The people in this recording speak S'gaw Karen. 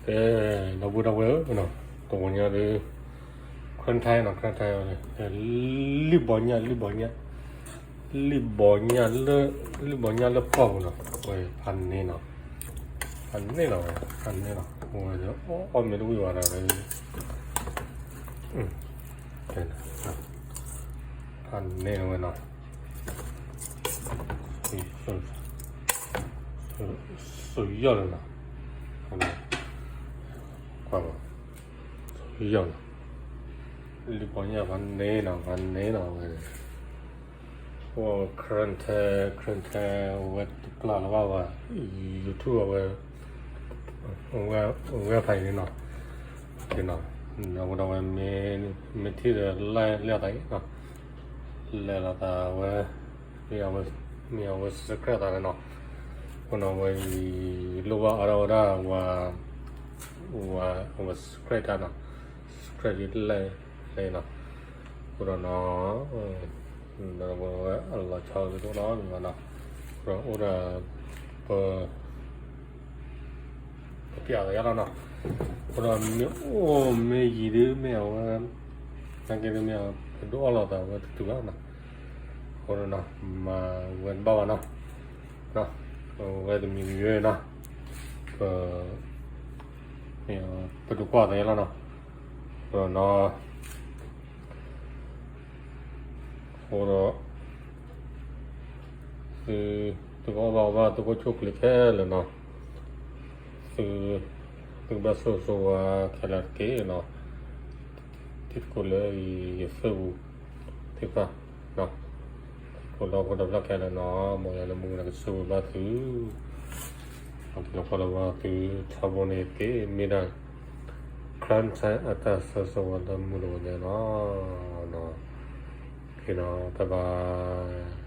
ကဲ ဒီပုၢ်ဒီဝဲၢ်ဧၢ, တဂီၤညါဒီး ခရၢၣ်ထဲနီၤ, ခရၢၣ်ထဲ လံၣ်ဘီညၣ်, လံၣ်ဘီညၣ်, လံၣ်ဘီညၣ်လၢ လံၣ်ဘီညၣ်လၢပှၢ်ပူၤနီၤ, ဝဲဖးန့ၢ်နီၤ, ဖးန့ၢ်လီၤဝဲ, ဖးန့ၢ်လီၤ, ဝဲ အီၣ်မ့ၢ်တဝံၣ်ဝဲဒီး ဖးန့ၢ်လီၤဝဲနီၤ, စူၤယီၢ်လီၤနီၤ, ကွၢ်လီၤ, စူၤယီၢ်လီၤ, လံၣ်ဘီညၣ်ဖးန့ၢ်နီၤ, ဖးန့ၢ်လီၤဝဲ, အဝဲ ခရၢၣ်ထဲ ခရၢၣ်ထဲ ဝဲတပျၢ်လၢၤဘၣ်ဝဲ YouTube အဝဲ ဝဲဖးအံၤန့ၣ်နီၤ, ဒီပုၢ်ဒီဝဲၢ် မ့ၢ်ထံၣ်ဒီး like လၢအသးအံၤနီၤ, like လီၤသးဝဲ, မ့ၢ်အဝဲ subscribe သးန့ၣ်နီၤ, အဃိနီၤ ဝဲအံၤ လိၣ်ဘၣ်အါထီၣ်ဝဲဒၣ် ဝဲ subscribe တၢ်နီၤ, subscribe ဒ် like န့ၣ်နီၤ, အဃိဒီးနီၤ ဒီးဝဲအလီၤဆီဒ်သိးနီၤ, ဒီးအိၣ်ဒီး ပ ပပျးသးယါလီၤနီၤ, အဃိဒီးမ့ၢ်အိၣ်မ့ၢ်ယံၤဒုးမ့ၢ်အဝဲ, နာ်က့ဒုးမ့ၢ်အဝဲ ပဒိၣ်အီၣ်လိာ်သးဝဲတတုၤဘၣ်နီၤ, အဃိဒီးနီၤ မၤဝဲတဘၣ်ဘၣ်နီၤ, ဝဲတမံၤမံၤနီၤ, ပ ပဒုးကွၢ်သးယါလီၤနီၤ, အဃိဒီးနီၤ အဃိဒီး သု သုကအီၣ်ဘၣ်အီဘၣ် သုကအိၣ်ဆူၣ်အိၣ်ချ့ခဲလၢာ်နီၤ, သု သုကဘၣ်ဆိၣ်ဂ့ၤဆိၣ်ဝါခဲလၢာ်တက့ၢ်နီၤ, တံၤသကိးလၢယ Facebook သ့ၣ်တဖၣ်နီၤ, သကိးဒီဖိဒီဖျၢၣ်ခဲလၢာ်နီၤ, မ်ယွၤလၢမူကဒီးကဆိၣ်ဂ့ၤဘၣ်သု လီၤက့ၤလီၤကွၢ်လၢၤဘၣ်သု ထီဘိန့ၣ်တက့ၢ်, မ့ၢ်ဒၣ် ခရၢၣ်ထဲအတၢ်ဆိၣ်ဂ့ၤဆိၣ်ဝါလၢမူတဂီၤညါနီၤ, ကဲနီၤ bye bye.